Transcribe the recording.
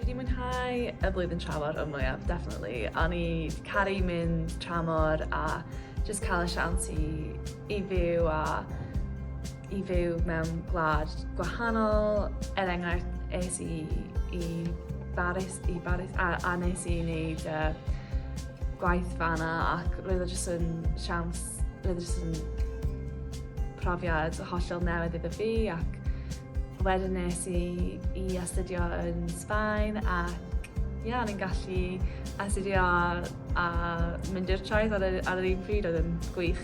Fi 'di mwynhau y blwyddyn tramor y mwyaf, definitely. O'n i 'di caru mynd tramor a jyst cael y siawns i i fyw a i fyw mewn gwlad gwahanol. Er enghraifft, es i i Baris, i Baris a, a nes i wneud gwaith fan'na ac roedd o jyst yn siawns, roedd o jyst yn profiad hollol newydd iddo fi ac wedyn nes i i astudio yn Sbaen ac ie, o'n i'n gallu astudio a, a mynd i'r traeth ar y, ar yr un pryd oedd yn gwych.